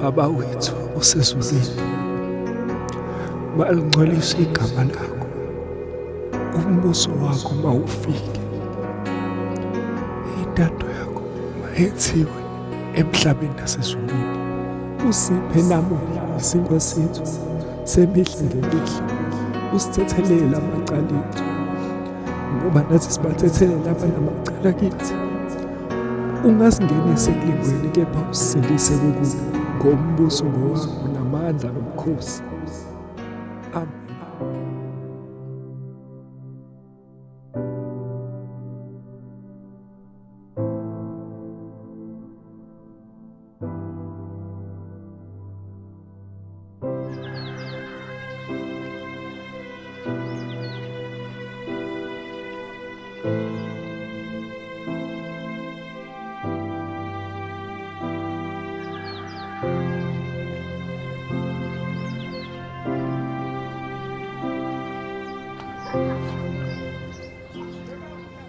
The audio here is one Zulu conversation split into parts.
Baba wethu osezulwini, malingcweliswe igama lakho, umbuso wakho mawufike, intando yakho mayenziwe emhlabeni nasezulwini. Usiphe namuhla isinkwa sethu semihla ngemihla, usithethelele amacala ethu ngoba nathi sibathethelela abanamacala kithi. Ungasingenisi ekulingweni kepha usisindise kokubi, ngombuso ngowakho namandla nobukhosi. Amen.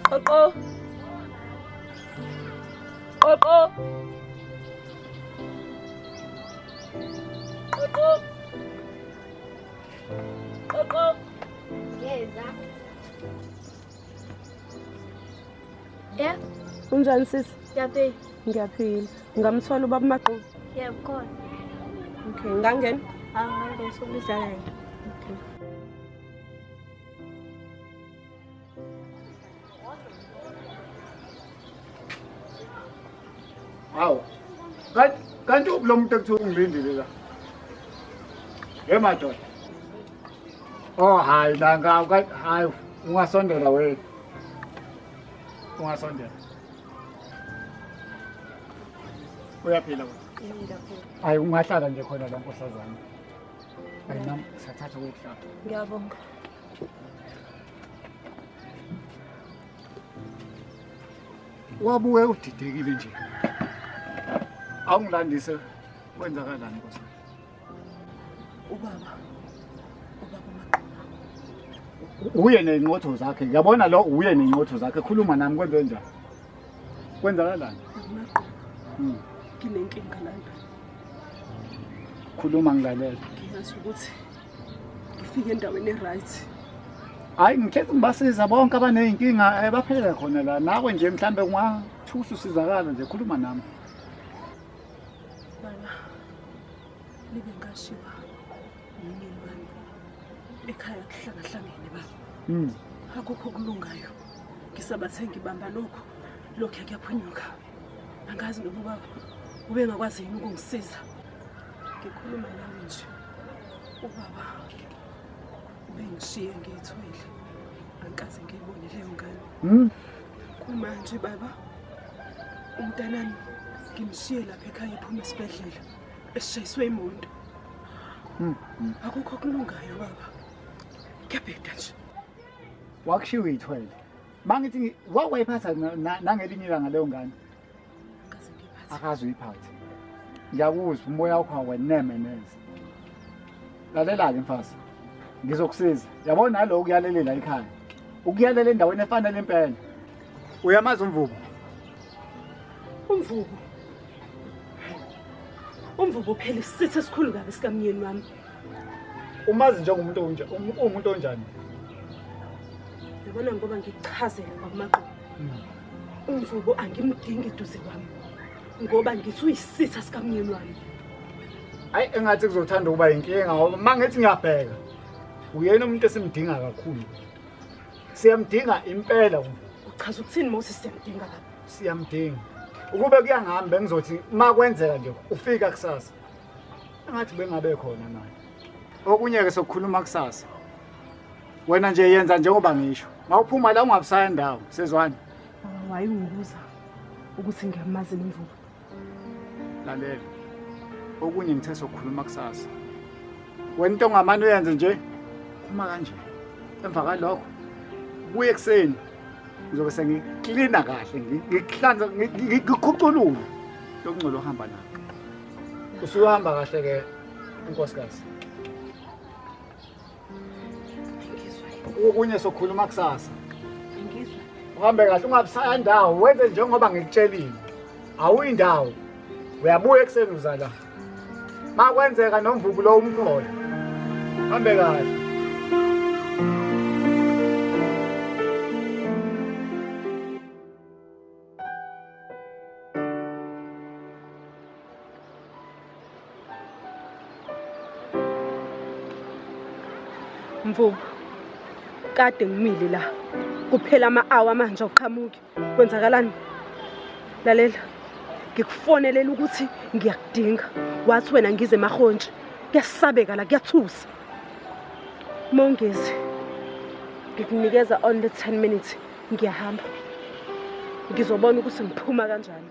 Qoqo. Qoqo. Qoqo. Qoqo. Ngeza. Yeah, Unjani sisi? ngiyaphila. Ngiyaphila. Ngamthola ubaba Maqulu. Yebo, khona. Okay, ngangena. Angeke usubizana yena. Okay. Hawu. Kanti kanti uphi lo muntu ekuthiwa ungilindile la? Hey madoda. Oh hayi la nga hayi ungasondela wena. Ungasondela. Uyaphila wena. Hayi ungahlala nje khona la nkosazana. Hayi nami sathatha ukuhlala. Ngiyabonga. Wabuye udidekile nje. Awungilandise kwenzakalani nkosi? Ubaba. Ubaba Maqulu. Uye nezinqotho zakhe. Ngiyabona lo uye nezinqotho zakhe. Khuluma nami kwenze njani? Kwenzakalani? Maqulu. Nginenkinga lana. Khuluma ngilalela. Ngiyazi ukuthi ngifike endaweni e-right. Hayi ngihlezi ngibasiza bonke abaney'nkinga baphelele khona la. Nawe nje mhlambe ungathusa usizakala nje khuluma nami. Baba, libe ngashiwa umnyeni wami. Ekhaya kuhlangahlangene baba. Akukho okulungayo. Ngisabathe ngibamba lokhu, lokhu kuyaphunyuka. Angazi noma ubaba ubengakwazi yini ukungisiza. Ngikhuluma nawe nje. Ubaba ubengishiye ngiyithwele. Angikaze ngiyibone leyo ngane. Kumanje baba, umntanami ngimshiye lapha ekhaya ephuma esibhedlela eshayiswe imoto. Akukho okulungayo baba. Kuyabheda nje. Wakushiya uyithwele. Mangithi wakwayiphatha nangelinye ilanga leyo ngane. Angikaze ngiyiphathe. Akaze uyiphathe. Ngiyakuzwa umoya wakho aweneme neze. Lalela-ke mfazi. Ngizokusiza. Yabona nalo ukuyalelela ekhaya. Ukuyalela endaweni efanele impela. Uyamazi uMvubu? Umvubu. Umvubu phela isitha esikhulu kabi sikamyeni wami. Umazi njengomuntu onje, umuntu onjani? Yabona ngoba ngikuchazela kwaMaqulu. Umvubu angimdingi eduze kwami ngoba ngithi uyisitha sikamyeni wami. Hayi engathi kuzothanda ukuba inkinga ngoba mangithi ngiyabheka. Uyena umuntu esimdinga kakhulu. Siyamdinga impela uMvubu. Uchaza ukuthini mose siyamdinga baba? Siyamdinga. Ukube kuyangihamba bengizothi makwenzeka nje ufika kusasa. Engathi bengabe khona naye. Okunye ke sokukhuluma kusasa. Wena nje yenza njengoba ngisho. Mawuphuma la ungabusaya ndawo, sezwani. Wayungibuza ukuthi ngiyamazi imvubu. Lalela. Okunye ngithe sokukhuluma kusasa. Wena into ongamane uyenze nje phuma kanje. Emva kwalokho buye ekuseni ngizobe sengiklina kahle ngikuhlanza ngikhuculule lokungcola ohamba nakho. Usuhamba kahle ke unkosikazi. Okunye sokhuluma kusasa. Ngizwa. Uhambe kahle ungabusaya ndawo wenze njengoba ngikutshelile. Awuyindawo. Uyabuya ekuseni uzala. Makwenzeka nomvubu lo umqolo. Hambe kahle. Mvubu, kade ngimile la. Kuphela ama-hour manje awuqhamuki. Kwenzakalani? Lalela, ngikufonelela ukuthi ngiyakudinga. Wathi wena ngize emahontshi. Kuyasabeka la, kuyathusa. Mongezi, ngikunikeza only 10 minutes. Ngiyahamba. Ngizobona ukuthi ngiphuma kanjani.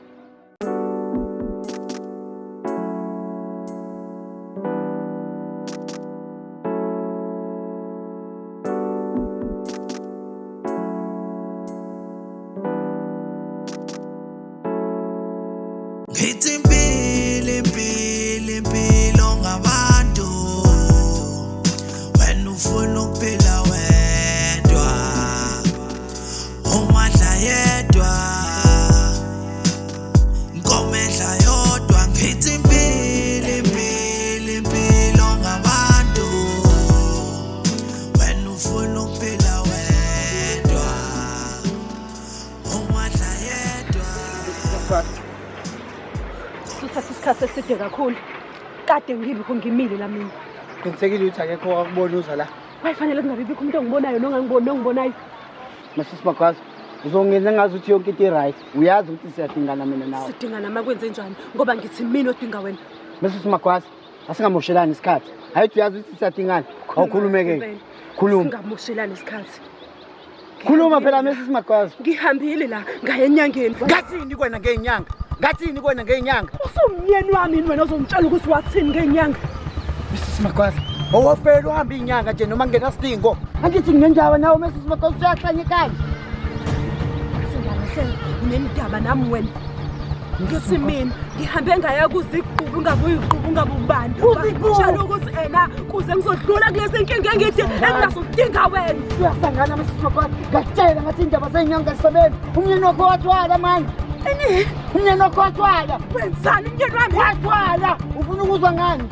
Ngithi impilo impilo impilo ngabantu, wena ufuna ukuphila wedwa, umadla yedwa, inkomo edla yodwa. Ngithi impilo impilo impilo ngabantu, wena ufuna ukuphila wedwa, umadla yedwa. Suthatha isikhathi eside kakhulu. Kade ngibikho ngimile la mina. Qinisekile ukuthi akekho wakubona uza la. Wayefanele kungabi bikho umuntu ongibonayo nongangiboni nongibonayo. Mrs Magwaza, uzongenza ngazi ukuthi yonke into i-right. Uyazi ukuthi siyadingana mina nawe. Sidingana makwenze njani ngoba ngithi mina odinga wena. Mrs Magwaza, asingamoshelani isikhathi. Hayi uyazi ukuthi siyadingana. Awukhulumeke. Khuluma. Singamoshelani isikhathi. Khuluma phela Mrs Magwaza. Ngihambile la ngaya enyangeni. Ngathini kwena ngeenyanga? Ngathini kwena ngeenyanga? Usumyeni wami wena ozongitshela ukuthi wathini ngeenyanga. Mrs Magwaza, owafela uhamba inyanga nje noma ngenasidingo. Angithi nginendaba nawe Mrs Magwaza, uyahlanya ekhaya. Singahle unendaba nami wena. Ngithi mina ngihambe ngaya kuzigqubu ungabuyiqubu ungabubani. Ngitshela ukuthi ena kuze ngizodlula kulezi nkinga engithi enginazodinga wena. Uyasangana Mrs Magwaza, ngakutshela ngathi indaba zenyanga zisebenza. Umyeni wakho wathwala manje. Umyeni wakho wathwala. Wenzani umyeni wami? Wathwala. Ufuna ukuzwa ngani?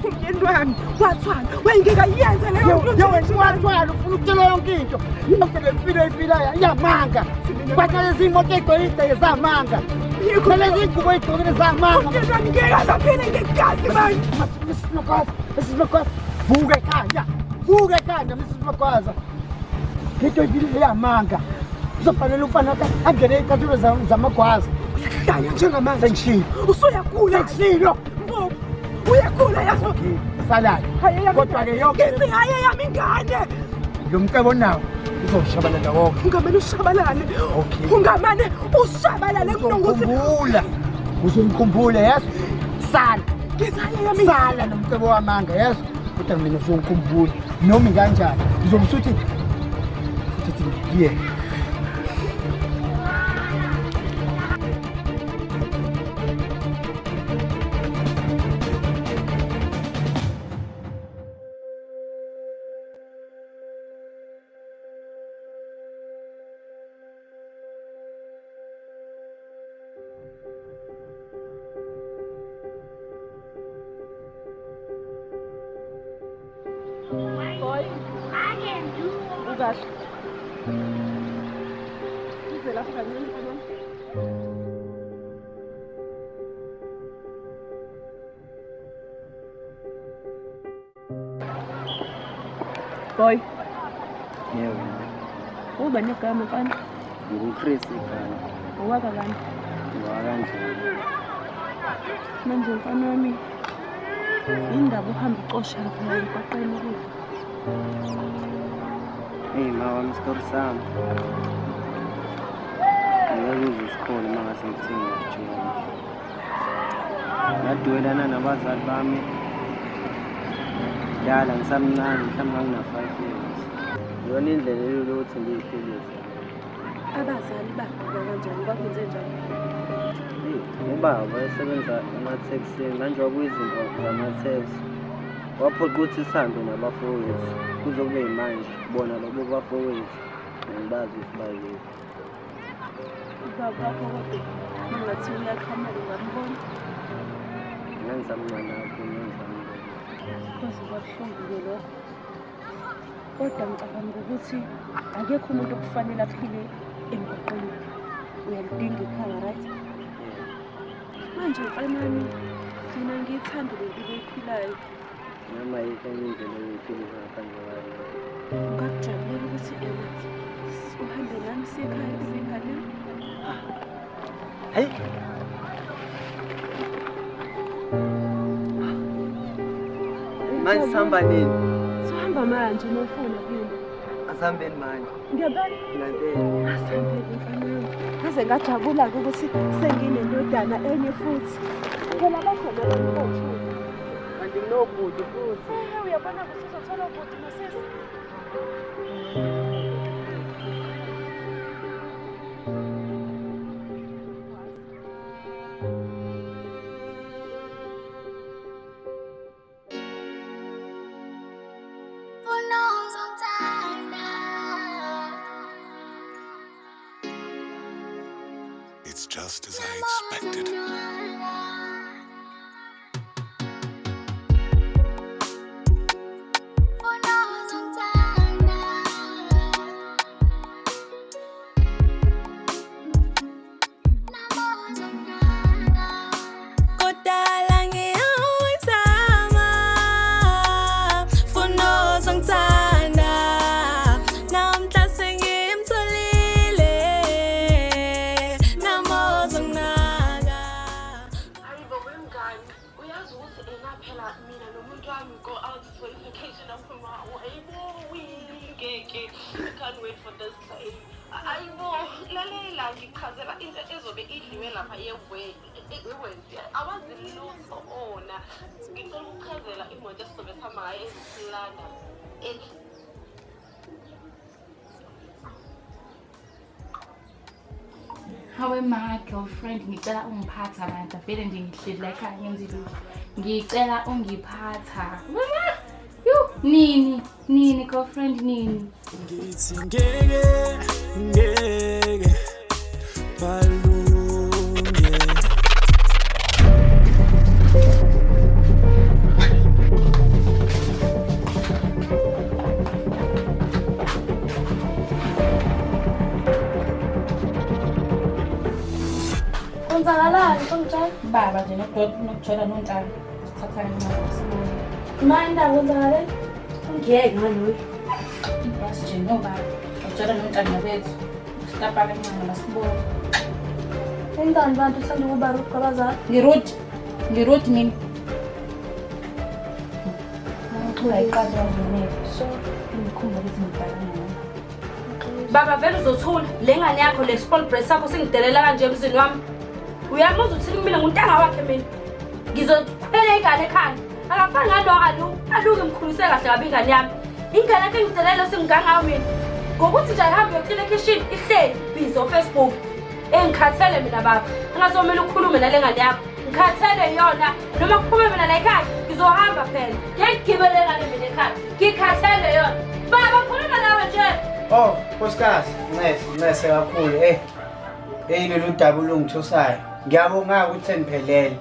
Umyeni wami wathwala. Wengike yenze leyo nto. Wena wathwala, ufuna ukutshela yonke into. Yonke le mpilo oyiphilayo iyamanga. Kwathi lezi imoto ey'gcwele zamanga. Nalezi iy'ngubo ey'gqokile zamanga. Umyeni wami ngeke azaphile ngegazi manje. Mrs Magwaza, Mrs Magwaza, vuka ekhanda. Vuka ekhanda Mrs Magwaza. Into oyiphilayo iyamanga. Uzofanele umfana wakho angene ey'cathulo zamagwaza. Uyahlanya njengamanje. Sengishilo. Usuyagula. Sengishilo. Mvubu, uyagula yazo. Salayo. Kodwa-ke yonke Ngithi hayi yami ingane. lo mcebo nawo uzoshabalala wonke. Ungamane ushabalale. Okay. Ungamane ushabalale kunokuthi Uzongikhumbula. Uzongikhumbula yeso. Sala. ngithi hayi yami. Sala nomcebo wamanga yeso. Kodwa mina uzongikhumbula noma kanjani. Uzobe usuthi futhi ngiyeke. Boy. Ukahle. Uze lapha kancane mfana wami. Boy, Yebo, uba negama mfana? nginguChris igama. Owakabani? Ngowakandlela. Manje mfana wami, indaba uhamba ucosha lapha emgwaqeni ukudla. Eyi ma wami isitori sami. Ngeke uze usikhona uma ngase ngithe ngiyakutshela. Ngaduelana nabazali bami kudala ngisamncane, mhlawumbe ngangina-5 years. Iyona indlela elula ukuthi ngiyiphilise. Abazali baduka kanjani? Kwakwenze njani? Eyi, ubaba wayesebenza emathekisini, manje kwakuyizinto zamatheksi. Waphoqa ukuthi sihambe nabafowethu kuze kube yimanje. Bona lobo bafowethu angibazi ukuthi bayikuphi. Ubaba wakho kodwa ungathi uyaqhamuka ungambona? Ngangisamncane kakhulu. Kwaze kwabuhlungu-ke lokho. Kodwa ngicabanga ukuthi akekho umuntu okufanele aphile emgwaqeni. Uyalidinga ikhaya, right? Manje mfanami, mina ngiyithanda le mpilo oyiphilayo. Noma ayikho enye indlela yokuyiphilisa ngaphandle kwayo. Ungakujabulela ukuthi ena uhambe nami siye ekhaya izingane? Hey. Manje sihamba nini? Sohamba manje uma ufuna phela. Asihambeni manje. Ngiyabona. Ngempela. Asihambeni mfanami. Ngaze ngajabula-ke ukuthi senginendodana enye futhi. Phela bakhona abantu. Kanti nginobhuti futhi. Eh, uyabona ukuthi uzothola ubhuti nosisi. It's just as I expected. Kudala ngiyawuzama funa ozongithanda namhla sengimtholile nami ozonginaka. Hayibo wemngani, uyazi ukuthi ena phela mina nomuntu wami go out for vacation aphuma. Hayibo ngeke, I can't wait for this day. Hayibo, lalela ngichazela into ezobe idliwe lapha yewenzi. Awazi lutho ona. Ngicela ukuchazela imoto esizobe sihamba ngayo ezisilanda. Hawe ma girlfriend, ngicela ungiphatha bandla, vele nje ngihleli la ekhaya ngenzi lutho. Ngicela ungiphatha. Yu, nini? Nini girlfriend nini? Ngithi ngeke ngeke balunge. Kwenzakalani Ntombitshana? Baba nje nokujola nontanga. Sithatha imali sibone. Ma indaba kwenzakaleni? Ungiyeke ngaloyo. Yazi nje nobaba. Ujola nontanga bethu. Sitapaka imali masibone. Ingani bantu uthanda ukuba rude kwabazali? Ngirude. Ngirude mina. Ungayiqali wazonela. So, Ngikhumbula ukuthi ngibhale ngayo. Baba vele uzothula le ngane yakho le small breast sakho singidelela kanje emzini wami. Uyamuzwa uthini mina nguntanga wakhe mina. Ngizokhwela ingane ekhanda. Akafani ngalo alu aluke ngikhulise kahle kabi ingane yami. Ingane yakhe ngidelela singigangayo mina. Ngokuthi nje ayihambe yoklina ekhishini ihleli busy on Facebook. Engikhathele mina baba. Engazomela ukhulume nale ngane yakho. Ngikhathele yona noma kuphume mina la ekhaya ngizohamba phela. Ngiyigibele ngane mina ekhaya. Ngikhathele yona. Baba khuluma nawe nje. Oh, nkosikazi, ncese, ncese kakhulu. Eh. Hey lolu daba olungithusayo. Ngiyabonga ukuthi seniphelele.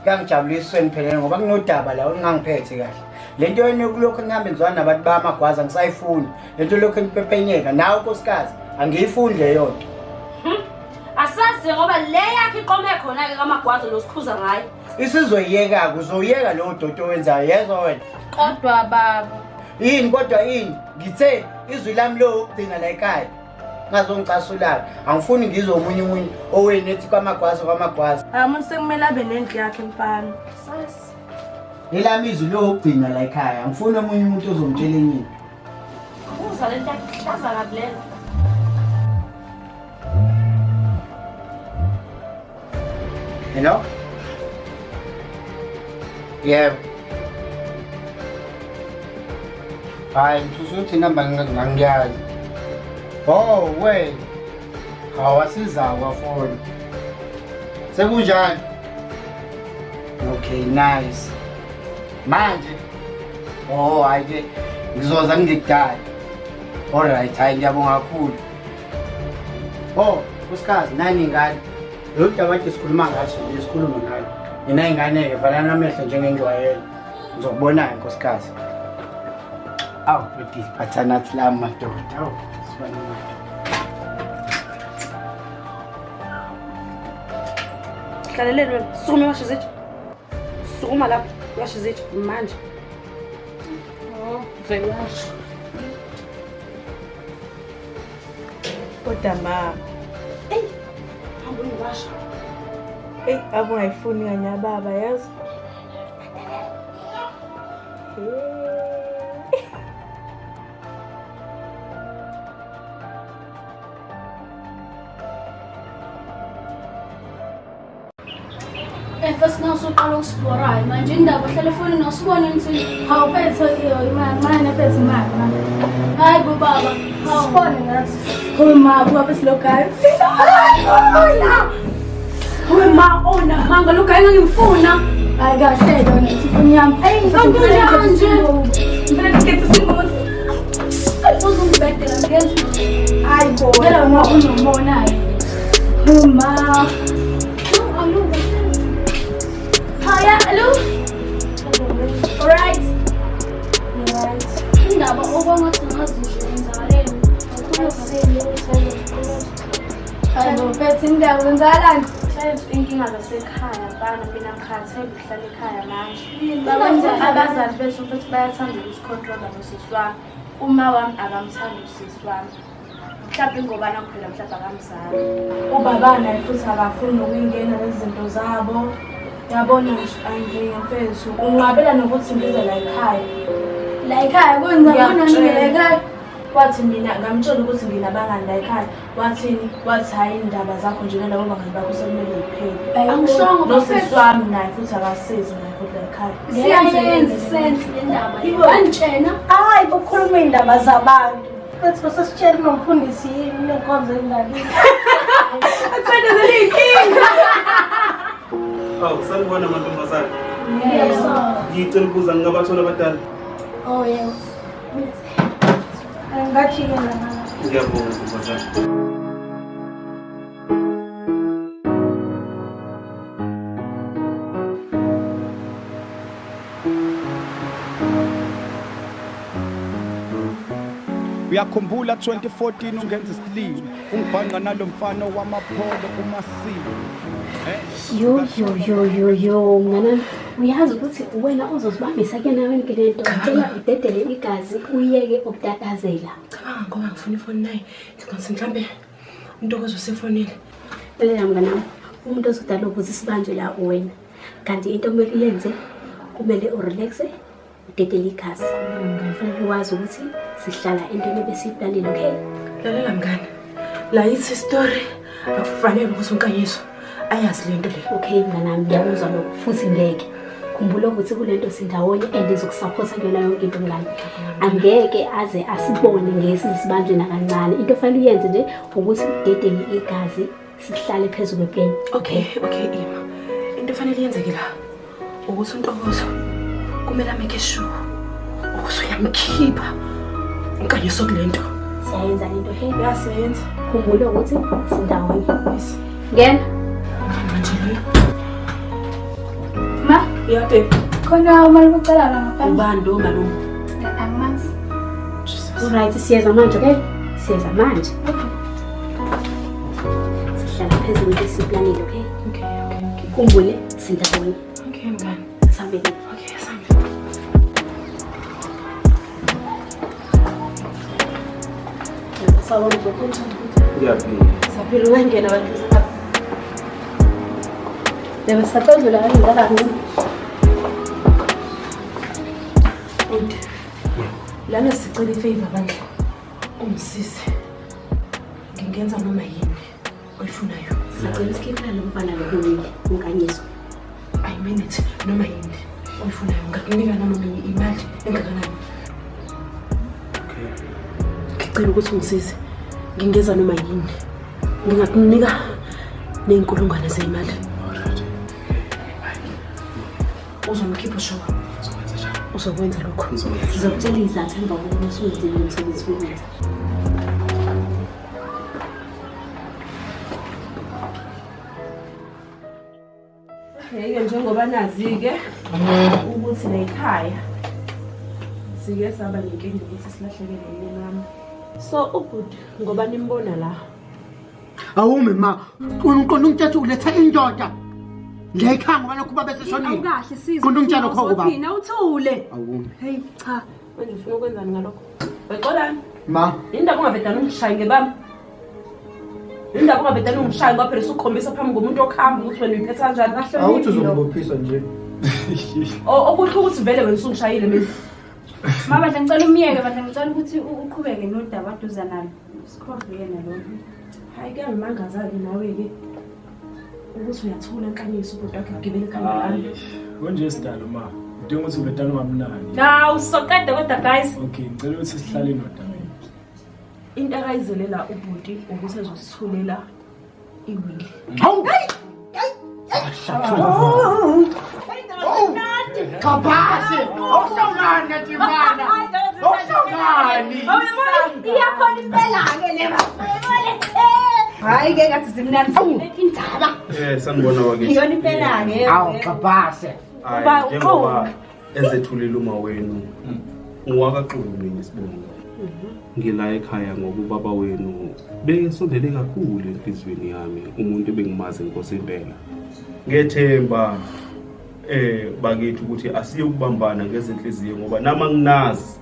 Kuyangijabulisa seniphelele ngoba kunodaba la olungangiphethe kahle. Lento yenu yokulokhu nihambe nizwana nabantu bamagwaza ngisayifuni. Lento lokhu nipepenyeka nawe nkosikazi angiyifuni leyo nto. Asazi ngoba le yakhe iqome khona ke kamagwazo losikhuza ngayo. Isizoyiyeka uzoyeka lowo doti owenzayo yezwa wena. Kodwa baba. Yini kodwa yini? Ngithe izwi lami lo ukugcina la ekhaya. Ngazongicasulayo. Angifuni ngizwe omunye umuntu owenu ethi kwamagwaza kwamagwaza. Hayi umuntu sekumele abe nendlu yakhe mfana. Sasi. Elami izwi lo ukugcina la ekhaya. Angifuni omunye umuntu ozongitshela enye into. Uza lento yakuhlaza kabi lelo. Hello? Yebo. Hayi, ngithusa ukuthi inamba ngangiyazi. Oh, wait. Awasiza kwafoni. Sekunjani? Okay, nice. Manje oh, hayi ke ngizoza ngingekudala. Alright, hayi ngiyabonga kakhulu. Oh, nkosikazi nani ingane? Lolu daba kade sikhuluma ngaso nje sikhulume ngalo. Nina ingane-ke valani amehlo njengenjwayelo. Ngizokubona-ke nkosikazi. Awu bhuti, phathanathi lami madoda. Awu, sibane madoda. Hlaleleni wena, sukuma washe izitsha. Sukuma lapho, washe izitsha manje. Oh, ngizoyiwasha. Kodwa ma, Eyi, hamba uyiwasha. eyi ave ungayifuni kanye baba yazi. First now usuqala ukusibhorayo manje indaba uhlale efonini awusibone ukuthi hawu phethe iyo imali ncane phethe imali ma. Hayi bo baba, sibone ngathi. Howe ma, buka phethe lo guy. Howe ma, ona manga lo guy ngangimfuna. Hayi kahle lona ifoni yami. Eyi, Ngifuna ngikanje. Ngifuna ngikhethe isinqumo. Uzongibhedela ngezwe. Hayi bo. Phela uma unomona Howe ma. Hiya, hello. Alright. Alright. Indaba okwangathi ngazi nje yenzakaleni. Hayi bo, phethe indaba kwenzakalani? Inkinga zasekhaya mfana, mina ngikhathele ukuhlala ekhaya manje. Baba, Abazali bethu futhi bayathanda ukusikhontrola nosisi wami. Uma wami akamthandi usisi wami. Mhlawumbe ngoba nakho phela mhlawumbe akamzali. Ubaba naye futhi akafuni nokuyingena lezi zinto zabo. Yabona nje ayinkinga mfethu. Unqabela nokuthi ngize la ekhaya. La ekhaya kwenza kunani la ekhaya? Wathi mina ngamtshela ukuthi nginabangani la ekhaya. Wathini? Wathi hhayi indaba zakho nje nalabo bangani bakho sekumele yiphele. Angishongo Nosisi wami naye futhi akasizi naye futhi la ekhaya. Siyayenza isense le ndaba. Wangitshena. Hayi bokukhuluma iy'ndaba zabantu. Bethi basesitshela nomfundisi yini nenkonzo endalini. Awu, sanibona mantombazane. Yebo. Ngicela ukubuza ngingabathola abadala? Oh yes. Ngathi-ke nana. Ngiyabonga ntombazane. Uyakhumbula 2014 ungenza isililo ungibhanqa nalo mfana wamapholo umasilo. Yo yo yo yo yo mnganami, uyazi ukuthi wena uzozibambisa kuyena yonke lento. Ngicela udedele igazi uyeke ukutatazela. Cabanga ngoba ngifuna ifoni naye. Ngicabanga mhlambe uNtokozo usefonile. Lalela mnganami, umuntu ozodala ukuthi sibanjwe la uwena. Kanti into okumele uyenze kumele urelaxe udedele igazi. Kufanele wazi ukuthi sihlala entweni ebesiyiplanile, okay? Lalela mngani. La yithi story akufanele ukuthi uNkanyiso ayazi lento le. Okay mnganami, ngiyakuzwa lokho futhi ngeke. Khumbula ukuthi kulento sindawonye and ngizokusupport kuyona yonke into mngani. Angeke aze asibone ngeke size sibanjwe nakancane. Into ofanele uyenze nje ukuthi udedele igazi sihlale phezu kweplane. Okay, okay Ima. Into efanele yenzeke la ukuthi uNtokozo kumele amake sure ukuthi uyamkhipha uNkanyiso kulento. Siyayenza lento hey? Yaseyenza. Khumbula ukuthi sindawonye. Ngena. Manje loyo. Ma, Yeah babe. khona umalume ucela la ngaphandle. Ubani lo malume? Angimazi. Alright, siyeza manje, okay? Siyeza manje. Sihlala phezu kwento esiyiplanile, okay? Okay, okay, okay. Khumbule sindawonye. Okay mngani. Sambeni. Okay, sambe. Sawubona gogo. Ngiyaphila. Saphila ungangena bantu lapha. Yebo sisacela la kancane. Bhuti. Lana sicela ifavor bandla. Ungisize. Ngingenza noma yini oyifunayo. Sicela usikhiphela lo mfana lo kuwile, uNkanyiso. I mean it. Noma yini oyifunayo ngakunika nanoma imali engakanani. Ngicela ukuthi ungisize. Ngingenza noma yini. Ngingakunika ney'nkulungwane zeyimali. Uzomkhipha sure. Uzokwenza lokho. Sizokutshela izathu emva kokuba usuwenzile lo msebenzi owenza. Okay-ke njengoba nazi-ke ukuthi nekhaya sike saba nenkinga ukuthi silahlekele umyeni wami. So ubhuti ngoba nimbona la. Awume ma, uqonda ungitshela uletha indoda. Ngekhaya ngoba lokhu babe seshonile. Awukahle sizwe. Qonda ungitshela lokho baba. Uzothina uthule. Awume. Hey cha, manje ufuna ukwenzani ngalokho? Wexolani. Ma, Indaba ungavedani ungishaye ngebami. Indaba ungavedani ungishaye ngoba phela usukhombisa phambi komuntu okuhamba ukuthi wena uyiphethe kanjani. Awuthi uzongibophisa nje. Okuhle ukuthi vele wena usungishayile mina. Ma bandla ngicela umyeke bandla ngicela ukuthi uqhubeke nodaba aduze nalo. Sikhohlwe yena lo. Hayi kuyangimangaza-ke nawe-ke ukuthi uyathula nkanyiso ubhuti wakhe ugibele ekhanda lami. Konje sidalo ma, udinga ukuthi uvedane ungamnaki. Hawu soqeda kodwa guys. Okay, ngicela ukuthi sihlale nodabeni. Into akayizelela ubhuti ukuthi ezosithulela iwili. Hawu! Kabase! Awusawungani Timana! Awusawungani! Iyakhona impela-ke le Hayi-ke ngathi zimnandi indaba. Sanibona bakithi. Iyona impela-ke. Awu kabase. Hayi, njengoba ezethulile uma wenu ngowakaXulu mina isibongo. Ngila ekhaya ngoba ubaba wenu besondele kakhulu enhliziyweni yami, umuntu ebengimazi inkosi impela. Ngethemba bakithi ukuthi asiye ukubambana ngezinhliziyo ngoba nama nginazi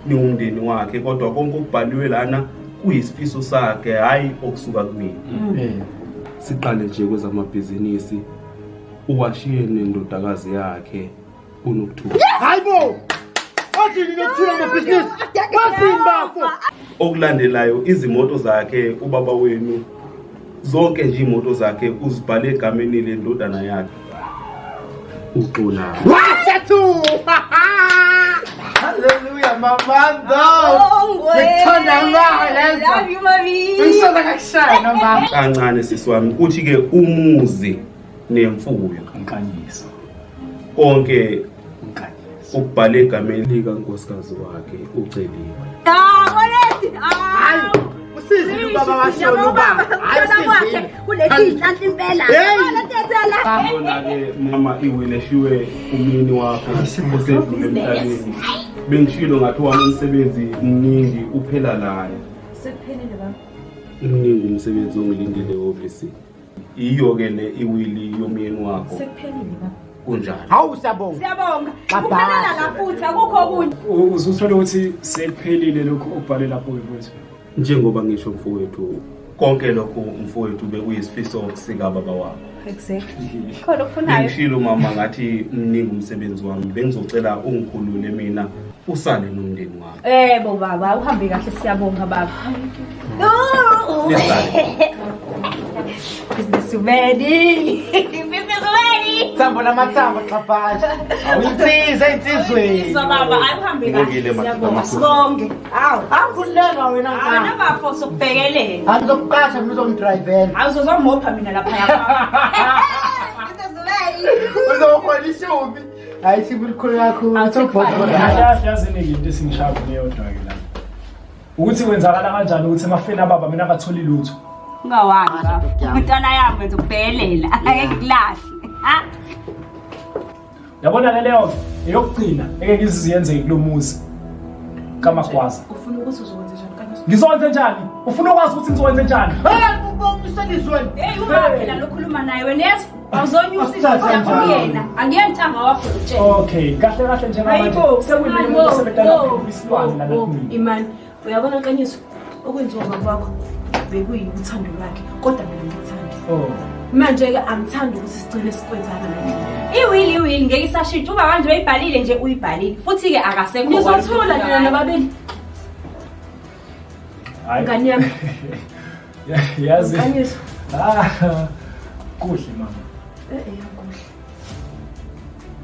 niwumndeni wakhe kodwa konke okubhaliwe lana kuyisifiso sakhe hayi okusuka kumina. Siqale nje kwezamabhizinisi uwashiye nendodakazi yakhe uNokuthula. Hayibo! Wathini Nokuthula amabhizinisi? Wathini bafo? Okulandelayo izimoto zakhe ubaba wenu zonke nje imoto zakhe uzibhale egameni lendodana yakhe uXolani. Wasethu! Hallelujah, mamando. Ngikuthanda mama. Love you, mami. Ngisoza ngakushaya noma. Kancane sisi wami kuthi ke umuzi nemfuyo Nkanyiso. konke ukubhale egameni likankosikazi wakhe uCeliwe. Hayi, usizile ubaba washona ubaba. Hayi usizile. Kulethi inhlanhla impela. Hey! Yabona-ke mama iwile eshiwe umyeni wakho osedlule emhlabeni. Bengishilo ngathi wami umsebenzi mningi uphela lana. Sekuphelile baba. Mningi umsebenzi ongilindele ehhovisi. Iyo-ke le iwili yomyeni wakho. Sekuphelile baba. Kunjalo. Hawu siyabonga. Siyabonga. Baba. Kuphelela la futhi akukho okunye. Uzuthole ukuthi sekuphelile lokhu okubhale lapho-ke mfowethu. Njengoba ngisho mfowethu, konke lokhu mfowethu bekuyisifiso sikababa wakho. Exactly. Khona okufunayo. Bengishilo mama ngathi mningi umsebenzi wami, bengizocela ungikhulule mina usale nomndeni wakho. Yebo baba, uhambe kahle siyabonga baba. Nisale. Business woman. Business woman. Thambo lamathambo xabasha. Awuyinsiza insizweni. Insizwa baba, ayihambe kahle Ngibongile, madoda siyabonga. amakhulu. Sibonge. Hawu, Awukhululeka wena wena nkani. bafo sokubhekelela. Angizokuqasha mina uzongidrivela. Awuzozomopha mina lapha yakho. Business woman. Uzohola ishumi. Hayi ishumi likhulu kakhulu. Kahle yazi iningi into esingishaya neyodwa-ke la. Ukuthi kwenzakala kanjani ukuthi emafeni ababa mina angatholi lutho. Ungawani baba. Umntwana yami wenza ukubhekelela. Angeke ngikulahle. Ha? Yabona ke leyo eyokugcina eke ngiziyenzeke kulo muzi kaMagwaza. Ufuna ukuthi uzokwenza njani Nkanyiso? Ngizokwenze njani? Ufuna ukwazi ukuthi ngizokwenze njani? Hayi ubongiselizweni. Hey, uma phela lokhuluma naye wena yezwa. Awuzonyusa Asithathe izwi lakho njani? kuyena. Angiyentanga wakho utshela. Okay, kahle kahle njengamanje Hayibo, sekuyimina hayibo, umuntu osebedala wo, isilwane lana wo, kumina. Imani, uyabona Nkanyiso okwenziwa ubaba wakho bekuyuthando lwakhe kodwa mina ngikuthandi. Oh. Manje-ke angithandi ukuthi sigcine sikwenzana nale. Iwili iwili ngeke isashintsha ubaba nje uyibhalile nje uyibhalile futhi ke akasekho. Nizothula nina nobabili. Hayi. Ngane yami. Yazi. Nkanyiso. Ah. Kuhle mama. Akuhle.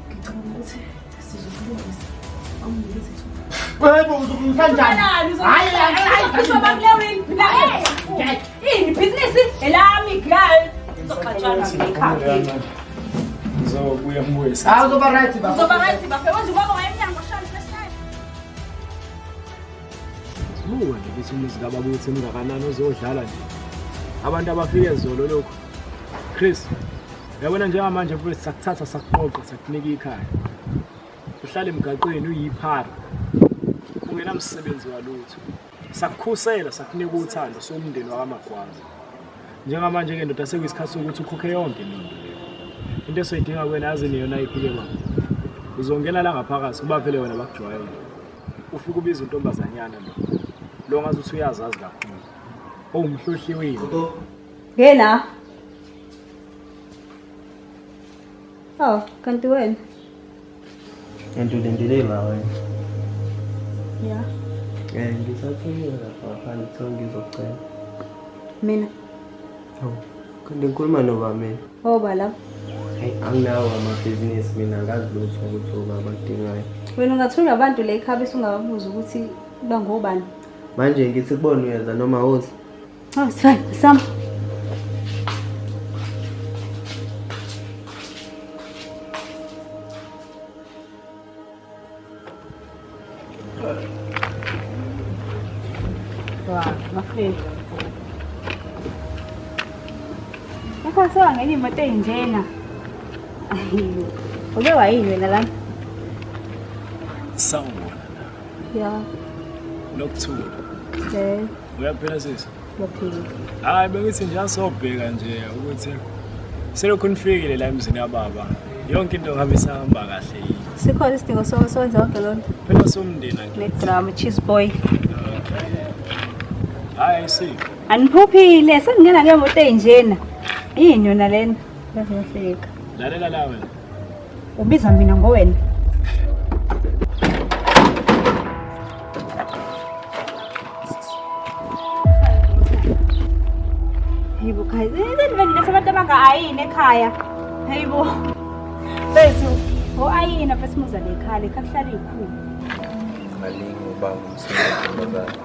Ngicabanga ukuthi sizokulungisa. Awunginikeze ithuba. Yebo uzokulungisa kanjani? Hayi hayi. Ini business elami girl. Uzoxatshana ngekhaya. Ngizobuya ngibuye. Hayi uzoba right baba. Uzoba right baba. Wenza ubaba wayemnyango shana seshaye. Buka nje ukuthi umuzi kababa uthi mngakanani ozodlala nje. Abantu abafike izolo lokho. Chris, Uyabona njengamanje mfowethu sakuthatha sakuqoqa sakunika ikhaya. Uhlale emgaqweni uyiphara. Ungenamsebenzi walutho. Sakukhusela sakunika uthando somndeni wakaMagwaza. Njengamanje ke ndoda sekuyisikhathi sokuthi ukhokhe yonke le nto leyo. Into esoyidinga kuwena yazi niyona iphi ke baba. Uzongena la ngaphakathi kuba vele wena bakujwayele. Ufike ubiza untombazanyana lo. Lo ngazi ukuthi uyazazi kakhulu. Owumhlohli wenu. Ngena. Oh, kanti wena? Kanti ulindele ba wena? Ya. Ngisathunywe lapha ngaphandle kuthiwa ngizokucela. Mina. Hawu, kanti ngikhuluma noba mina? Oba la. Hayi, anginawo amabhizinisi mina angazi lutho ukuthi oba abakudingayo. Wena ungathunywa abantu la ekhaya bese ungababuza ukuthi bangobani. Manje ngithi kubona uyeza noma awuzi. Oh, it's fine. Sam. Wow, mafika. Yakho sewangena imoto eyinjena. Uke wayini wena lana? Sawubona. Ya. Nokuthula. Eh. Uyaphila sisi? Ngiyaphila. Hayi bengithi nje asobheka nje ukuthi selokhu nifikile la emzini yababa. Yonke into ngabe isahamba kahle yini? Sikhona isidingo sokwenza yonke loo nto. Phela somndeni nje. Ne-drama, cheese boy. Hayi si. Aniphuphile, sengingena ngemoto eyinjena. Yini yona lena? Bese ngihleka. Lalela la wena. Ubiza mina ngowena. Hayibo guys, senivele abantu abangaayini ekhaya. Hayibo. Bethu, o-ayina futhi muza lekhaya, lekhaya kuhlala ikhulu. Maningi ubaba umsebenzi ntombazane.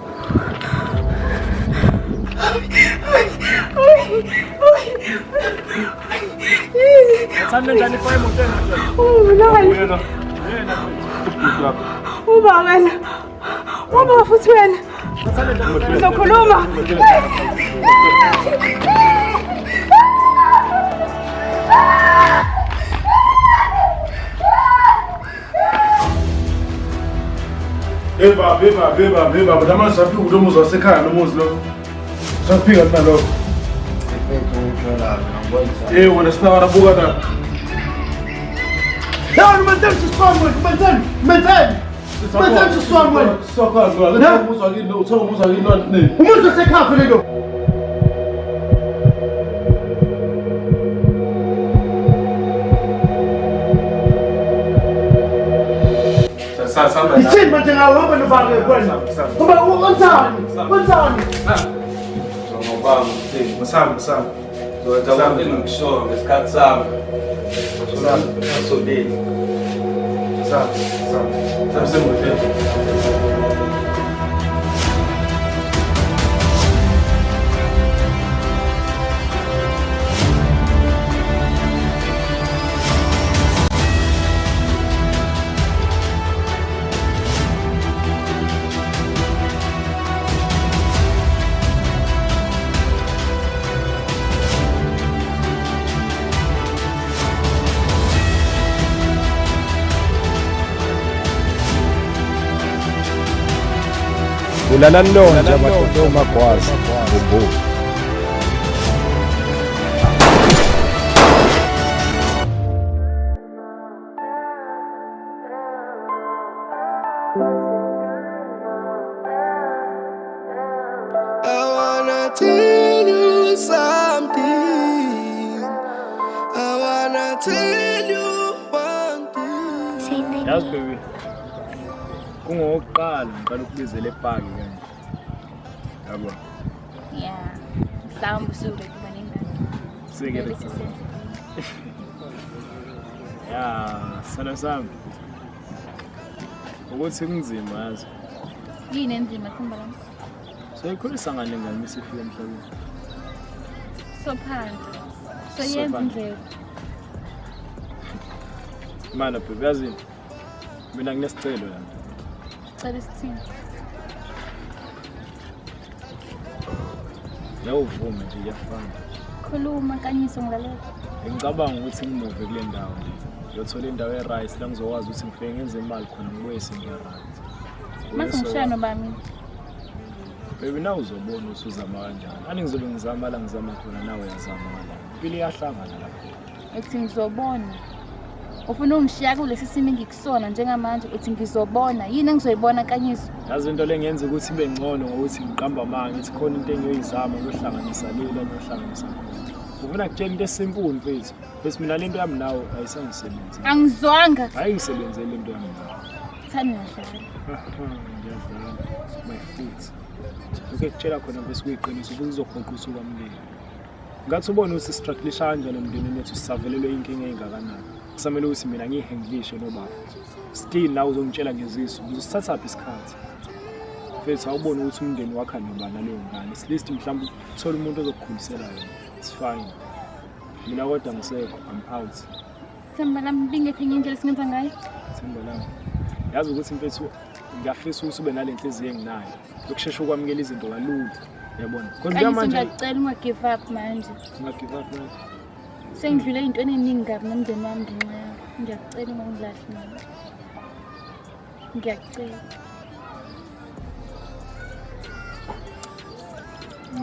Thanda njani ifake emotweni? Ungibulali. Uba wena. Uba futhi wena. Uzokhuluma. Hey baba, hey baba, hey baba, hey baba. Namanje safika kulo muzi wasekhaya lo muzi lo. Safika kunalokho. Eh wena sinakana buka la. Yawena umenzeni siswami wena, umenzeni, umenzeni. Umenzeni siswami wena. Sokwazi wena, umuzi wakini lo, uthenga umuzi wakini lo. Umuzi wasekhaya vele lo. Ithini manje ngawe hamba nobani wena? Ngoba wenzani? Wenzani? Masamba, masamba. Ngizokwenza konke engikushoyo ngesikhathi sami. Asolile. Masamba, masamba. Samsemotweni. Ulalani lonje amadoda omagwaza ngombuzo. I wanna tell you something. I wanna tell you one thing. Yazi baby. Kungokuqala ngiqala ukubizela epaki kanje. Yabo. Yeah. Mhlawumbe usuke kuba nengane. Sike. Ya, sana sami. Ukuthi kunzima yazi. Yini enzima Themba lami? Soyikhulisa ngale ngane isifika emhlabeni. Sophanda. Soyenza Sophanda. indlela. Mana baby yazi mina nginesicelo la. Sicela isithini? Ngiyawuvuma nje kuyafana. Khuluma Nkanyiso ngilalela. Ngicabanga ukuthi ngimuve kule ndawo nje. Ngiyothola indawo e-right la ngizokwazi ukuthi ngifike ngenze imali khona ngibuye sengiya-right. Mase ngishiya nobani? Baby nawe uzobona ukuthi uzama kanjani. Ani ngizobe ngizama la ngizama khona nawe uyazama ngala. Impilo iyahlangana lapho. Uthi ngizobona. Ufuna ungishiya kulesi simo engikusona njengamanje uthi ngizobona. Yini engizoyibona Nkanyiso? Yazi into le ngenza ukuthi ibe ngcono ngokuthi ngiqamba amanga ngithi khona into engiyoyizama ukuhlanganisa le la ngiyohlanganisa khona. Ufuna kutshela into esimpulu mfethu. Bese mina lento yami nawe ayisangisebenzi. Angizwanga. Ayingisebenzeli lento yami nawe. Thani uyadlala. Ngiyadlala. My foot. Lokho kutshela khona bese kuyiqiniso futhi uzophoqa usuka mlilo. Ngathi ubone ukuthi sistrugglisha kanjani emndenini wethu sisavelelwe inkinga engakanani. Kusamele ukuthi mina ngiyihandlishe nobaba. Still nawe uzongitshela ngezisu. Ngizosithathaphi isikhathi? Mfethu awubone ukuthi umndeni wakha nobani naleyo ngane. At least mhlawumbe uthole umuntu ozokukhulisela yena. It's fine. Mina kodwa ngisekho, I'm out. Themba lami bingekho enye indlela esingenza ngayo. Themba lami. Yazi ukuthi mfethu ngiyafisa ukuthi ube nale nhliziyo enginayo. Yokushesha ukwamukela izinto kalula. Uyabona? Because Kanyiso manje ngiyacela unga give up manje. unga give up manje. Sengidlule ey'ntweni ey'ningi kabi nomndeni wami ngenxa yakho. Ngiyakucela ungangilahli manje. Ngiyakucela.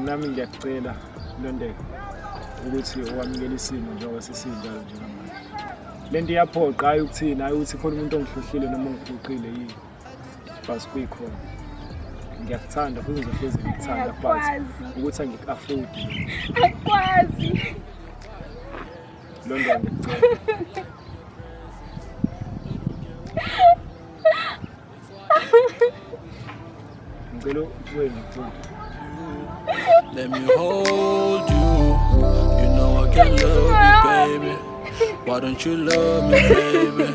Nami ngiyakucela Londeka ukuthi uwamukele isimo njengoba sesinjalo njengamanje. Le nto iyaphoqa hayi ukuthini, hayi ukuthi khona umuntu ongihlohlile noma ongiphoqile yini. But kuyikhona. Ngiyakuthanda futhi ngizohlezi ngikuthanda but Angiyakwazi. ukuthi angiku-afford. Akwazi. Londeka ngiyakucela. Ngicela wena ngicela. Let me hold you. You know I can love you, baby. Why don't you love me, baby?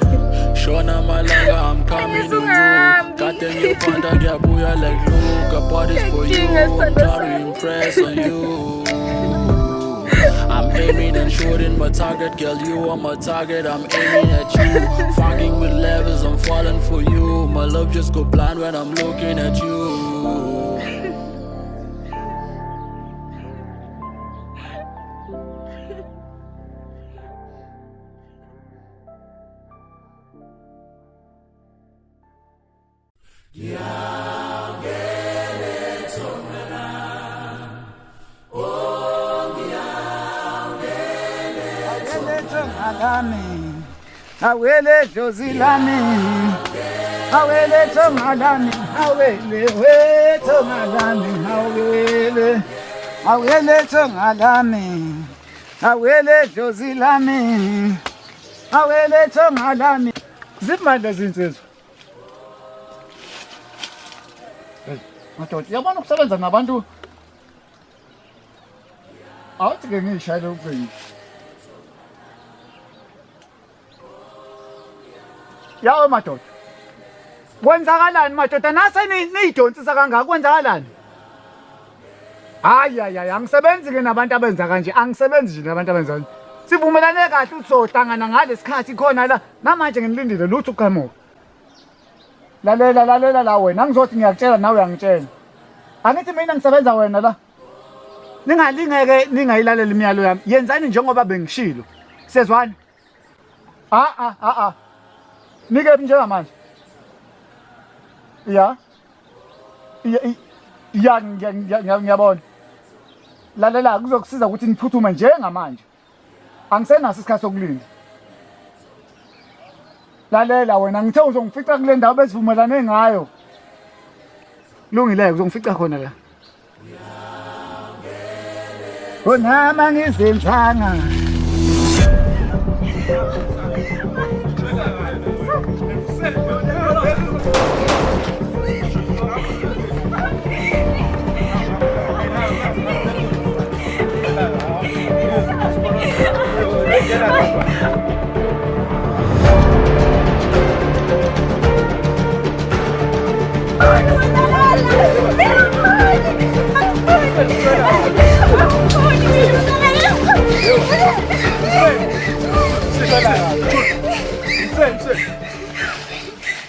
Shona malanga, I'm coming to you. Kade ngiphanda ngiyabuya like Luca. Parties for you. I'm trying to impress on you. I'm aiming and shooting my target, girl. You are my target. I'm aiming at you. Fucking with levels, I'm falling for you. My love just go blind when I'm looking at you. Lami, awele dlozi lami, awele thonga lami, awele we thonga lami, awele, awele thonga lami, awele dlozi lami, awele thonga lami. Zimali lezi insizwa. Hey, madoda, uyabona ukusebenza nabantu awuthi ke ngiyishayele ucingo. Yawe madoda. Kwenzakalani madoda nase niyidonsisa kangaka kwenzakalani? Hayi hayi hayi angisebenzi ke nabantu abenza kanje angisebenzi nje nabantu abenza kanje. Sivumelane kahle ukuthi sohlangana ngalesikhathi khona la namanje nginilindile lutho uqhamuka. Lalela lalela la wena angizothi ngiyakutshela nawe uyangitshela. Angithi mina ngisebenza wena la. Ningalingeke ningayilalela imiyalo yami. Yenzani njengoba bengishilo. Sezwani? Ah ah ah ah. Nike njengamanje. Ya. Ya ya ngiyabona. Lalela kuzokusiza ukuthi niphuthume njengamanje. Angisenaso isikhathi sokulinda. Lalela wena ngithe uzongifica kule ndawo besivumelane ngayo. Kulungile uzongifica khona la. Konama ngizenzanga.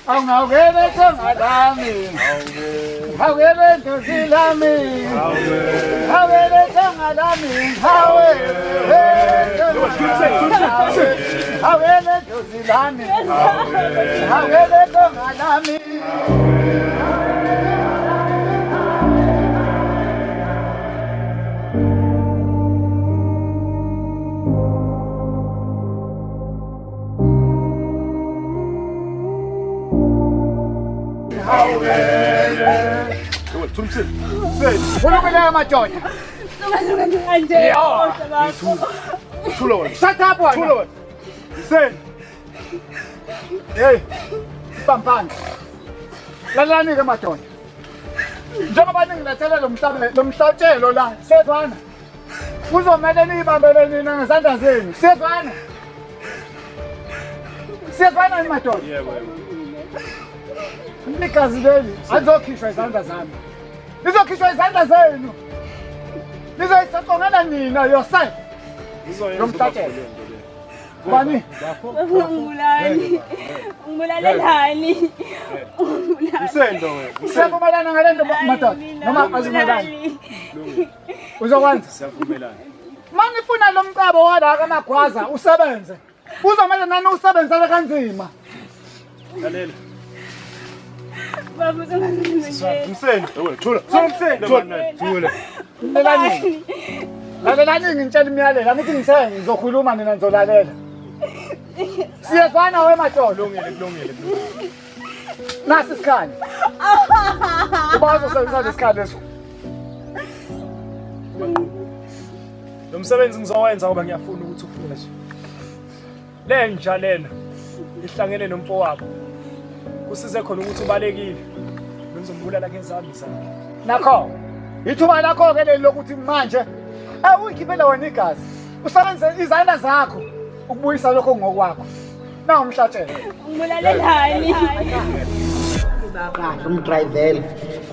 Awungawukele thonga lami. Hawele dlozi lami. Hawele thonga lami. Hawele. Hawele dlozi lami. Hawele thonga lami. Khulumile madoda. Thula wena. Shut up wena. Thula wena. Sen. Hey. Pampani. Lalani ke madoda. Njengoba ningilethele lo mhlabe lo mhlatshelo la, sezwana. Kuzomele niyibambele nina ngezandla zenu. Sezwana. Siyazwana yini madoda? Yebo yebo. Igazi leli alizokhishwa izandla zami. Lizokhishwa izandla zenu. Nizoyisocongela nina yourself. Lo mhlatshelo. Bani? Ungibulali. Ungibulalelani? Usendo wena. Siyavumelana ngale nto madoda noma azivumelani? Uzokwenza? Siyavumelana. Uma nifuna lo mcabo wala kaMagwaza usebenze. Kuzomele nani usebenzele kanzima. Lalela. Baba uzongenza. Msendo. Wena thula. Msendo. Thula. Thula. Lalelani. Lalelani ngintshela imiyalelo. Angithi ngithe ngizokhuluma nina nizolalela. Siyezwana we matolo. Kulungile kulungile. Nasi isikhali. Uba uzosebenzisa lesikhali leso. Lo msebenzi ngizowenza ngoba ngiyafuna ukuthi ufunde nje. Le nja lena ihlangene nomfowabo. Kusize khona ukuthi ubalekile. Bengizombulala ngezami izandla. Nakho. Ithuba lakho ke leli lokuthi manje awuyikhiphele wena igazi. Usebenzise izandla zakho ukubuyisa lokho ngokwakho. Nawu umhlatshelo. Ungibulalelani? Kahle umdrayivele.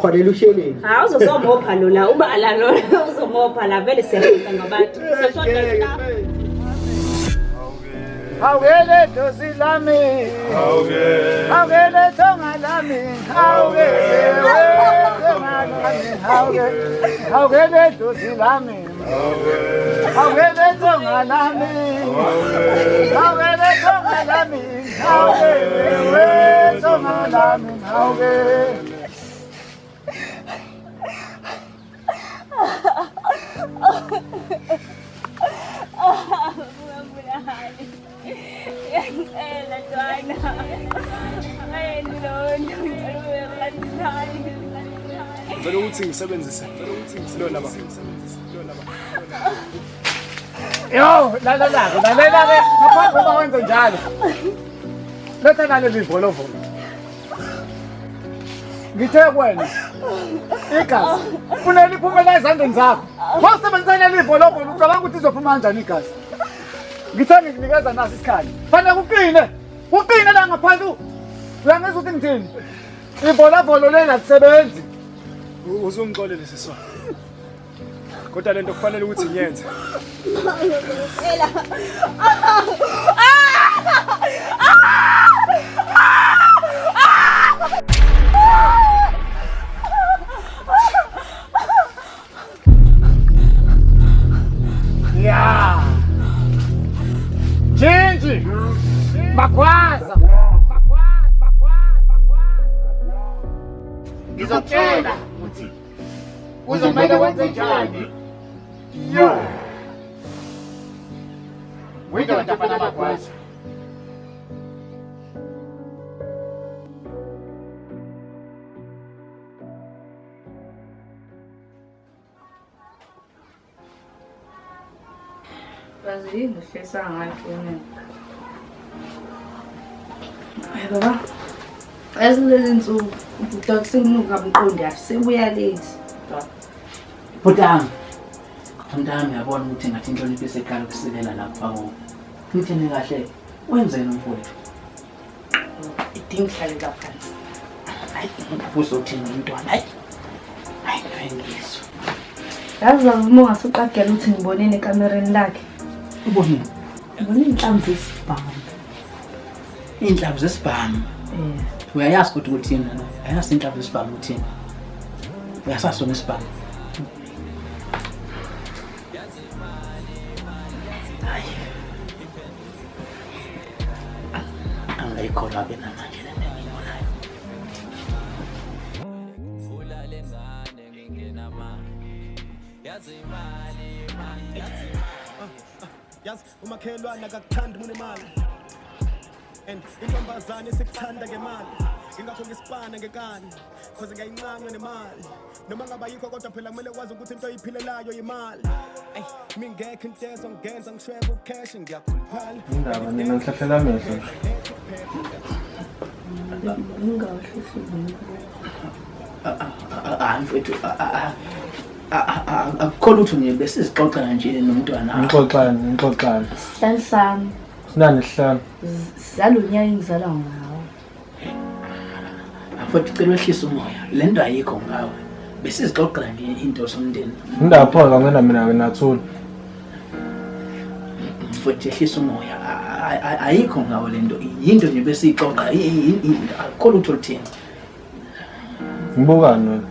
Kholela usheleni. Hawu uzozomopha lo la ubala lo uzomopha la vele siyafika ngabantu. Seshoda staff. Hawukele dlozi lami. Hawukele thonga lami. Hawukele thonga lami. Hawukele hawukele dlozi lami. Hawukele thonga lami. Hawukele thonga lami. Hawukele thonga lami. Hawukele. Ngiyacela ntwana. Ngayeni lowo nto ngicela ube kancane. Ngicela ukuthi ngisebenzise. Ngicela ukuthi ngisebenzise laba. Lona ba. Yo, lalela-ke, lalela-ke, ngaphambi kokuba wenze njalo. Letha naleli volovolo. Ngithe kuwena, igazi, kufuneka liphumela ezandleni zakho. Wawusebenzisa leli volovolo, ucabanga ukuthi izophuma kanjani igazi? Ngithe ngikunikeza nasi isikhali. Fanele kuqine, kuqine la ngaphansi. Uyangizwa ukuthi ngithini? Ivolovolo leli alisebenzi. Uzungixolele siswa. Kodwa lento kufanele ukuthi ngiyenze. Ngicela. Ya. Jinji. Magwaza. Ngizokutshela ukuthi kuzomele wenze njani. Yo. Windoda mfana Magwaza. Kazi yini uhlisa ngayo efonini? Hayi baba. Yazi lezi nsuku ubhuti wakho sekunuka mqondi kahle sebuya late. Bhutami, mntami uyabona ukuthi ngathi inhlonipho iseqala ukusilela lapha kuwo. Ngithini kahle, wenzeni umfowethu? Idinga ukuhlalela phansi. Hayi, uzothini umntwana? Hayi, hayi, ngiyizwa. Yazi baba uma ungasuqagela ukuthi ngiboneni ekamereni lakhe. Ubonini? Ngibone inhlamvu yesibhamu. Iy'nhlamvu zesibhamu. Eh. Uyayazi kodwa ukuthi yini lana? Uyayazi inhlamvu zesibhamu ukuthini? Uyasasona isibhamu. Hayi. Angayikholwa ke namanje le nto engiyibonayo. Yazi umakhelwane akakuthandi munemali and intombazane isikuthanda ngemali ingakho ngisipana ngekani cause ngiyayincanywa nemali noma ngaba yikho kodwa phela kumele kwazi ukuthi into oyiphilelayo yimali. Ey, mingekho into ezongenza ngishwebe ucash, ngiyakhuluphala. Indaba nina nihlahlela amehlo nje. Hayi mfethu, akukho lutho nje, besizixoxela nje nomntwana. Nixoxani, nixoxani? Sihlanu sami. Sinani isihlanu? Zalo nyaka engizalwa ngawo. Mfethu, cela wehlise umoya, le nto ayikho ngawe, besizixoxela nje into zomndeni. Indaba pho kanceda mina ke nathula. Mfethu, yehlisa umoya, ayikho ngawe le nto, yinto nje besiyixoxa, akukho lutho olutheni. Ngibukani wena?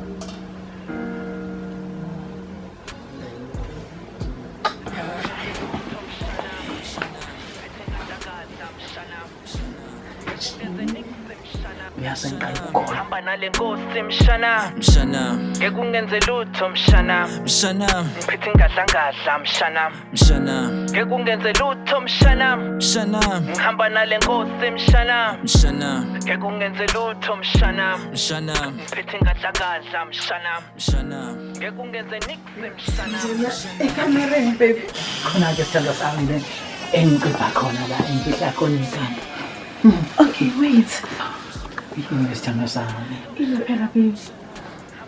Uyasengiqala ukukholwa. Hamba nale nkosi mshana. Mshana. Ngeke ungenze lutho mshana. Mshana. Ngiphethe ingadlangadla mshana. Mshana. Ngeke ungenze lutho mshana. Mshana. Ngihamba nale nkosi mshana. Mshana. Ngeke ungenze lutho mshana. Mshana. Ngiphethe ingadlangadla mshana. Mshana. Ngeke ungenze nix mshana. Ekamereni baby. Khona-ke sithandwa sami le engicipha khona la engifihla khona inkanda. Okay, wait. Yini sithandwa sami? Ile phela baby.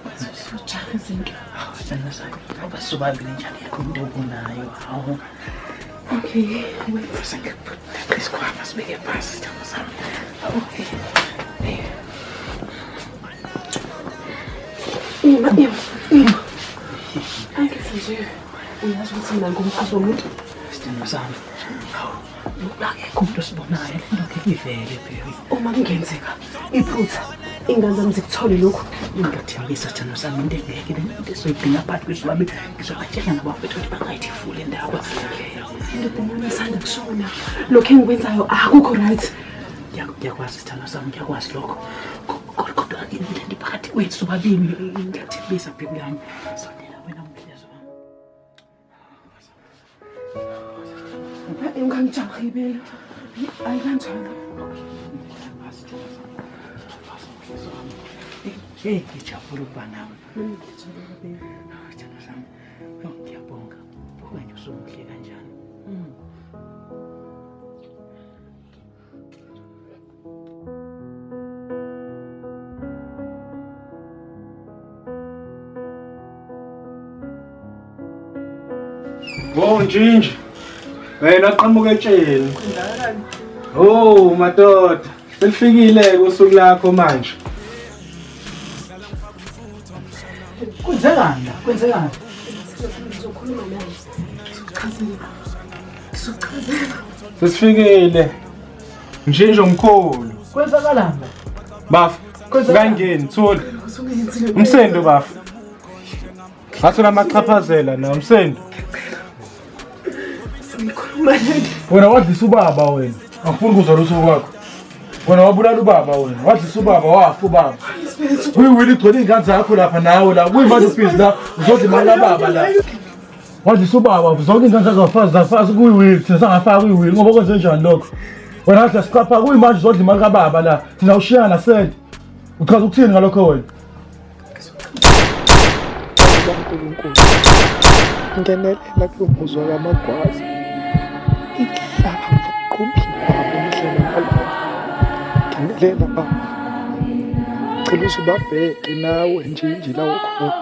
Usujaha izinto. Sithandwa sami, ngoba sobabili njalo yakho into obonayo. Hawu. Okay, wait. Sengikuphatha isikhwama sibeke phasi sithandwa sami. Okay. Ima, ima, ima. Angithi nje uyazi ukuthi mina ngumfazi womuntu. Sithandwa sami. Hawu. Akekho umuntu osibonayo, into ngeke ivele baby. Uma kungenzeka iphutha ingane zami zikuthole lokhu. Ngiyathembisa sithandwa sami, into engeke le nto esoyigcina phakathi kwethu sobabili. Ngizobatshela nabafethu ukuthi bangayithi fule indaba. Indoda yami isanda kushona. Lokhu engikwenzayo akukho right. Ngiyakwazi sithandwa sami, ngiyakwazi lokho. Kodwa le nto iphakathi kwethu sobabili, ngiyathembisa baby yami. Sondela wena mhlezo wami. Ungangijahi bela. Ayi kanjalo. Hey, ngijabula ukuba nawe. Sithandwa sami, yo, ngiyabonga. Buka nje usumuhle kanjani. Oh Ntshintshi. Wena qhamuka etsheni. Oh madoda, selifikile ke usuku lakho manje. Kwenzekani la? Kwenzekani? Ngizokhuluma naye. Ngizokuchazela. Ngizokuchazela. Sesifikile. Ntshintshi omkhulu. Kwenzakalani la? Bafo, kangeni thula. Umsendo bafo. Ngathola amachaphazela na umsendo. Ngikhuluma naye. Wena wadlisa ubaba wena. Angifuni ukuzwa lutho kwakho. Wena wabulala ubaba wena. Wadlisa ubaba wafa ubaba. Uyiwile igcwele iy'ngane zakho lapha nawe la. Kuyimanje ubhizi la uzodla imali kababa la. Wadlisa ubaba zonke iy'ngane zakho zafazi zafazi kuyiwili thina sangafaka kuyiwili ngoba kwenze njani lokho. Wena wadla siqapha kuyimanje uzodla imali kababa la. Thina ushiyana sente. Uchaza ukuthini ngalokho wena? NkuluNkulu ngenelela kulo muzwa kaMagwaza, inhlamvu qhumbini baba umhla namalanga. Ngenelela baba, cela uze ubabheke nawe nje la ukhona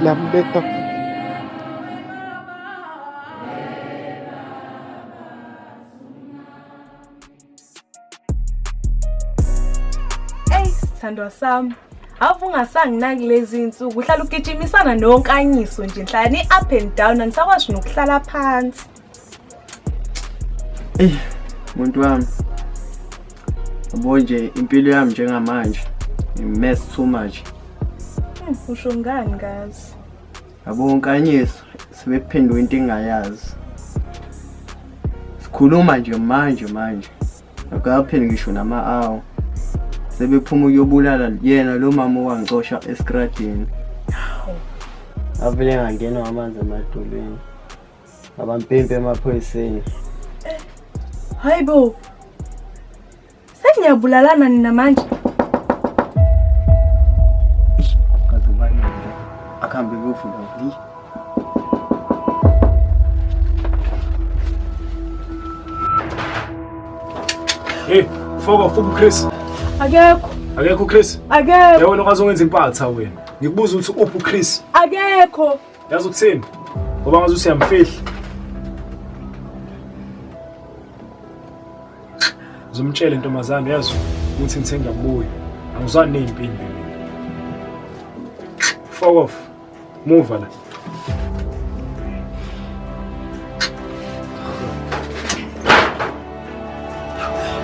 lamulela baba. Ey, sithandwa sami. Ave ungasanginaki lezi insuku, uhlala ugijimisana nonkanyiso nje, nhlala ni up and down, anisakwazi nokuhlala phansi. Eyi, muntu wami. Yabo nje impilo yami njengamanje i-mess too much. Usho ngani ngazi? Yabo uNkanyiso sebephenduka into engingayazi. Sikhuluma nje manje manje. Akapheli ngisho nama-hour. Sebephuma ukuyobulala yena lo mama owangicosha eskradini. Avele ngangenwa amanzi emadolweni. Abampempe emaphoyiseni. Hayi bo. Sengiyabulalana nina manje. Kaze ubani akuhambe kuyovula vi. Hey, foka fuka uChris. Akekho. Akekho uChris. Akekho. Yebo wena ungaze impatha wena. Ngikubuza ukuthi uphi uChris. Akekho. Yazi ukuthini? Ngoba ngaze uthi uyamfihla. Uzomtshela intombazane yazi ukuthi ngithe ngiyabuya. Angizwani nezimpimpi mina. Fuck off. Move la.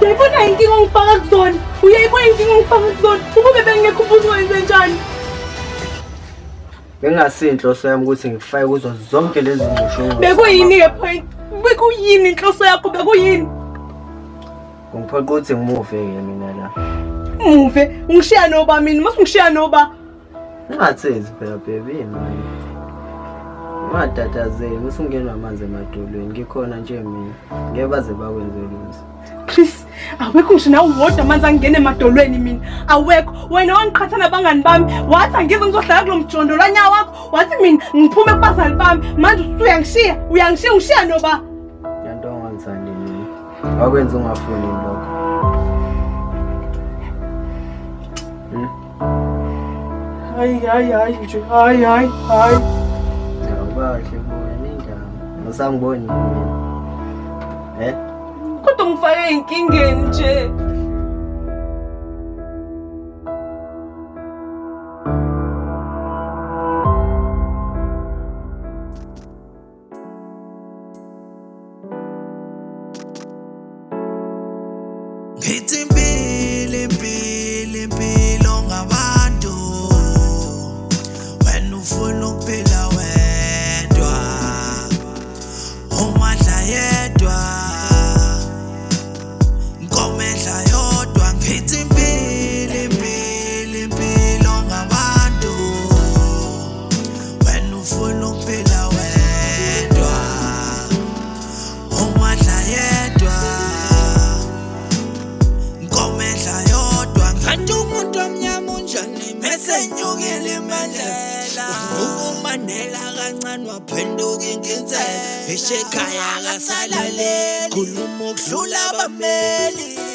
Uyayibona inkinga ongifaka kuzona? Uyayibona inkinga ongifaka kuzona? Ukube bengekho ubuzowenze njani? Bengasinhloso yami ukuthi ngikufake kuzo zonke lezi ngxushungu. Bekuyini ke point? Bekuyini inhloso yakho? Bekuyini? Ngiphoqa ukuthi ngimuve ke mina la. Muve, ungishiya noba mina, mase ungishiya noba. Ungathezi phela baby manje. Ungatatazeli usungenwa amanzi emadolweni ngikhona nje mina. Ngeke baze bakwenze lutho. Chris, awekho ngisho nawe wodwa amanzi angena emadolweni mina. Awekho. Wena wangiqhatha nabangani bami. Wathi angize ngizohlala kulo mjondolwanya wakho. Wathi mina ngiphume kubazali bami. Manje usuyangishiya, uyangishiya ungishiya noba. Yanto ongangithandi mina. Wakwenza ungafuni lokho. Hayi hayi hayi nje. Hayi hayi hayi. Awubahle kuwe nendaba. Usangiboni mina. Eh? Kodwa ngifake inkingeni nje. Ngithi impilo impilo impilo ngabantu wena ufuna ukuphila wedwa umadla yedwa inkomo edla yodwa ngithi impilo impilo impilo ngabantu wena ufuna ukuphila wedwa umadla yedwa inkomo edla yodwa kanti umuntu omnyama unjani mesenyukile imandela wanuka uMandela kancane waphenduka inkinsela eshe ekhaya akasalaleli khuluma ukudlula abameli.